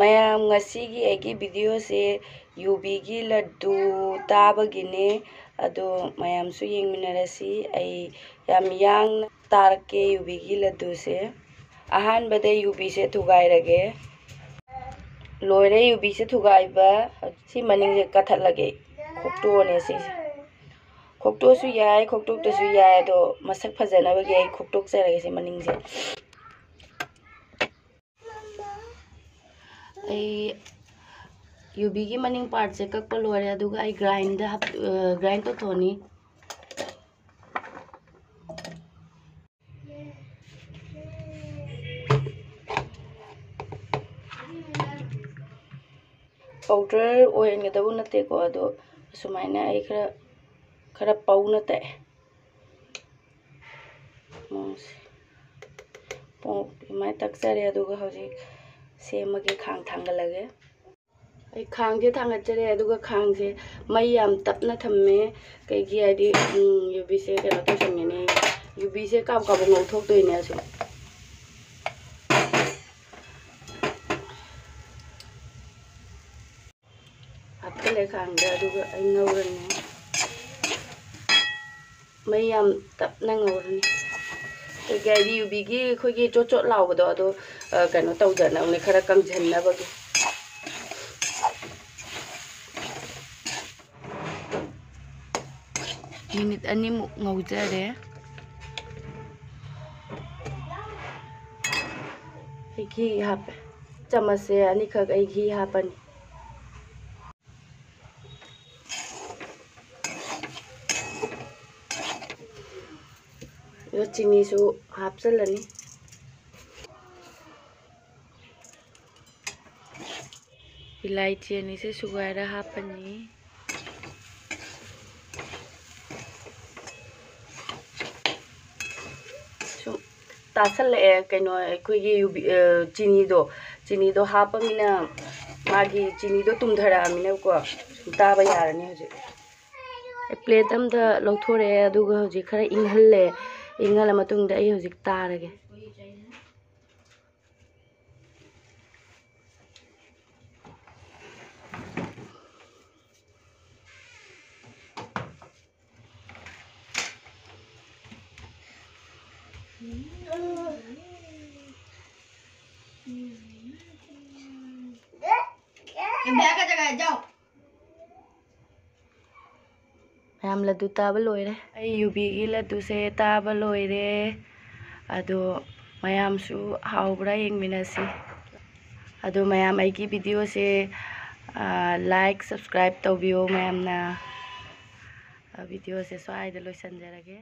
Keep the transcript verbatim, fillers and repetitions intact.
ꯃꯌꯥꯝ, ꯉꯁꯤꯒꯤ ꯑꯩꯒꯤ ꯚꯤꯗꯤꯑꯣꯁꯦ ꯌꯨꯕꯤꯒꯤ ꯂꯗꯨ ꯇꯥꯕꯒꯤꯅꯦ꯫ ꯑꯗꯣ ꯃꯌꯥꯝꯁꯨ ꯌꯦꯡꯃꯤꯟꯅꯔꯁꯤ꯫ ꯑꯩ ꯌꯥꯝ ꯌꯥꯡꯅ ꯇꯥꯔꯛꯀꯦ ꯌꯨꯕꯤꯒꯤ ꯂꯗꯨꯁꯦ꯫ ꯑꯍꯥꯟꯕꯗ ꯌꯨꯕꯤꯁꯦ ꯊꯨꯒꯥꯏꯔꯒꯦ꯫ ꯂꯣꯏꯔꯦ ꯌꯨꯕꯤꯁꯦ ꯊꯨꯒꯥꯏꯕ꯫ ꯁꯤ ꯃꯅꯤꯡꯁꯦ ꯀꯛꯊꯠꯂꯒꯦ꯫ ꯈꯣꯛꯇꯣꯛꯑꯅꯦ ꯁꯤꯁꯦ꯫ ꯈꯣꯛꯇꯣꯛꯑꯁꯨ ꯌꯥꯏ, ꯈꯣꯛꯇꯣꯛꯇ꯭ꯔꯁꯨ ꯌꯥꯏ, ꯑꯗꯣ ꯃꯁꯛ ꯐꯖꯅꯕꯒꯤ ꯑꯩ ꯈꯣꯛꯇꯣꯛꯆꯔꯒꯦ ꯁꯤ ꯃꯅꯤꯡꯁꯦ꯫ ꯑꯩ ꯌꯨꯕꯤꯒꯤ ꯃꯅꯤꯡ ꯄꯥꯔꯠꯁꯦ ꯀꯛꯄ ꯂꯣꯏꯔꯦ, ꯑꯗꯨꯒ ꯑꯩ ꯒ꯭ꯔꯥꯏꯟꯗ ꯍꯥꯞ-, ꯑ, ꯒ꯭ꯔꯥꯏꯟ ꯇꯧꯊꯣꯛꯑꯅꯤ꯫ ꯄꯥꯎꯗꯔ ꯑꯣꯏꯍꯟꯒꯗꯕ ꯅꯠꯇꯦꯀꯣ, ꯑꯗꯣ ꯑꯁꯨꯃꯥꯏꯅ ꯑꯩ ꯈꯔ, ꯈꯔ ꯄꯧꯅ ꯇꯛꯑꯦ꯫ ꯃꯑꯣꯡꯁꯦ꯫ ꯄꯣꯡ ꯑꯗꯨꯃꯥꯏꯅ ꯇꯛꯆꯔꯦ, ꯑꯗꯨꯒ ꯍꯧꯖꯤꯛ ꯁꯦꯝꯃꯒꯦ, ꯈꯥꯡ ꯊꯥꯡꯒꯠꯂꯒꯦ꯫ ꯑꯩ ꯈꯥꯡꯁꯦ ꯊꯥꯡꯒꯠꯆꯔꯦ, ꯑꯗꯨꯒ ꯈꯥꯡꯁꯦ ꯃꯩ ꯌꯥꯝ ꯇꯞꯅ ꯊꯝꯃꯦ꯫ ꯀꯩꯒꯤ ꯍꯥꯏꯗꯤ, ꯎꯝ, ꯌꯨꯕꯤꯁꯦ ꯀꯩꯅꯣ ꯇꯧꯁꯟꯒꯅꯤ, ꯌꯨꯕꯤꯁꯦ ꯀꯥꯕ ꯀꯥꯕ ꯉꯧꯊꯣꯛꯇꯣꯏꯅꯦ ꯑꯁꯨꯝ꯫ ꯍꯥꯞꯆꯤꯜꯂꯦ ꯈꯥꯡꯗ, ꯑꯗꯨꯒ ꯑꯩ ꯉꯧꯔꯅꯤ꯫ ꯃꯩ ꯌꯥꯝ ꯇꯞꯅ ꯉꯧꯔꯅꯤ꯫ ꯀꯩꯀꯩ ꯍꯥꯏꯗꯤ ꯌꯨꯕꯤꯒꯤ ꯑꯩꯈꯣꯏꯒꯤ ꯆꯣꯠ ꯆꯣꯠ ꯂꯥꯎꯕꯗꯣ ꯑꯗꯣ, ꯑ, ꯀꯩꯅꯣ ꯇꯧꯗꯅꯕꯅꯦ, ꯈꯔ ꯀꯪꯁꯤꯟꯅꯕꯒꯤ꯫ ꯃꯤꯅꯤꯠ ꯑꯅꯤꯃꯨꯛ ꯉꯧꯖꯔꯦ꯫ ꯑꯩ ꯘꯤ ꯍꯥꯞꯄꯦ꯫ ꯆꯥꯃꯁꯁꯦ ꯑꯅꯤꯈꯛ ꯑꯩ ꯘꯤ ꯍꯥꯞꯄꯅꯤ꯫ ꯑꯗꯨꯒ ꯆꯤꯅꯤꯁꯨ ꯍꯥꯞꯆꯤꯜꯂꯅꯤ꯫ ꯏꯂꯥꯏꯆꯤ ꯑꯅꯤꯁꯦ ꯁꯨꯒꯥꯏꯔ ꯍꯥꯞꯄꯅꯤ꯫ ꯁꯨꯝ ꯇꯥꯁꯜꯂꯛꯑꯦ, ꯀꯩꯅꯣ, ꯑꯩꯈꯣꯏꯒꯤ ꯌꯨꯕꯤ-, ꯑ, ꯆꯤꯅꯤꯗꯣ, ꯆꯤꯅꯤꯗꯣ ꯍꯥꯞꯄꯃꯤꯅ ꯃꯥꯒꯤ ꯆꯤꯅꯤꯗꯣ ꯇꯨꯝꯊꯔꯛꯑꯃꯤꯅꯀꯣ, ꯁꯨꯝ ꯇꯥꯕ ꯌꯥꯔꯅꯤ ꯍꯧꯖꯤꯛ꯫ ꯑꯩ ꯄ꯭ꯂꯦꯠ ꯑꯝꯗ ꯂꯧꯊꯣꯔꯛꯑꯦ, ꯑꯗꯨꯒ ꯍꯧꯖꯤꯛ ꯈꯔ ꯏꯪꯍꯜꯂꯦ꯫ ꯏꯪꯍꯜꯂ ꯃꯇꯨꯡꯗ ꯑꯩ ꯍꯧꯖꯤꯛ ꯇꯥꯔꯒꯦ꯫ ये भैया का जगह है, जाओ। ꯃꯌꯥꯝ ꯂꯗꯨ ꯇꯥꯕ ꯂꯣꯏꯔꯦ꯫ ꯑꯩ ꯌꯨꯕꯤꯒꯤ ꯂꯗꯨꯁꯦ ꯇꯥꯕ ꯂꯣꯏꯔꯦ꯫ ꯑꯗꯣ ꯃꯌꯥꯝꯁꯨ ꯍꯥꯎꯕ꯭ꯔꯥ ꯌꯦꯡꯃꯤꯟꯅꯁꯤ꯫ ꯑꯗꯣ ꯃꯌꯥꯝ ꯑꯩꯒꯤ videoꯁꯦ, ꯑ, like, subscribe ꯇꯧꯕꯤꯌꯣ ꯃꯌꯥꯝꯅ꯫ ꯑ, videoꯁꯦ ꯁ꯭ꯋꯥꯏꯗ ꯂꯣꯏꯁꯤꯟꯖꯔꯒꯦ꯫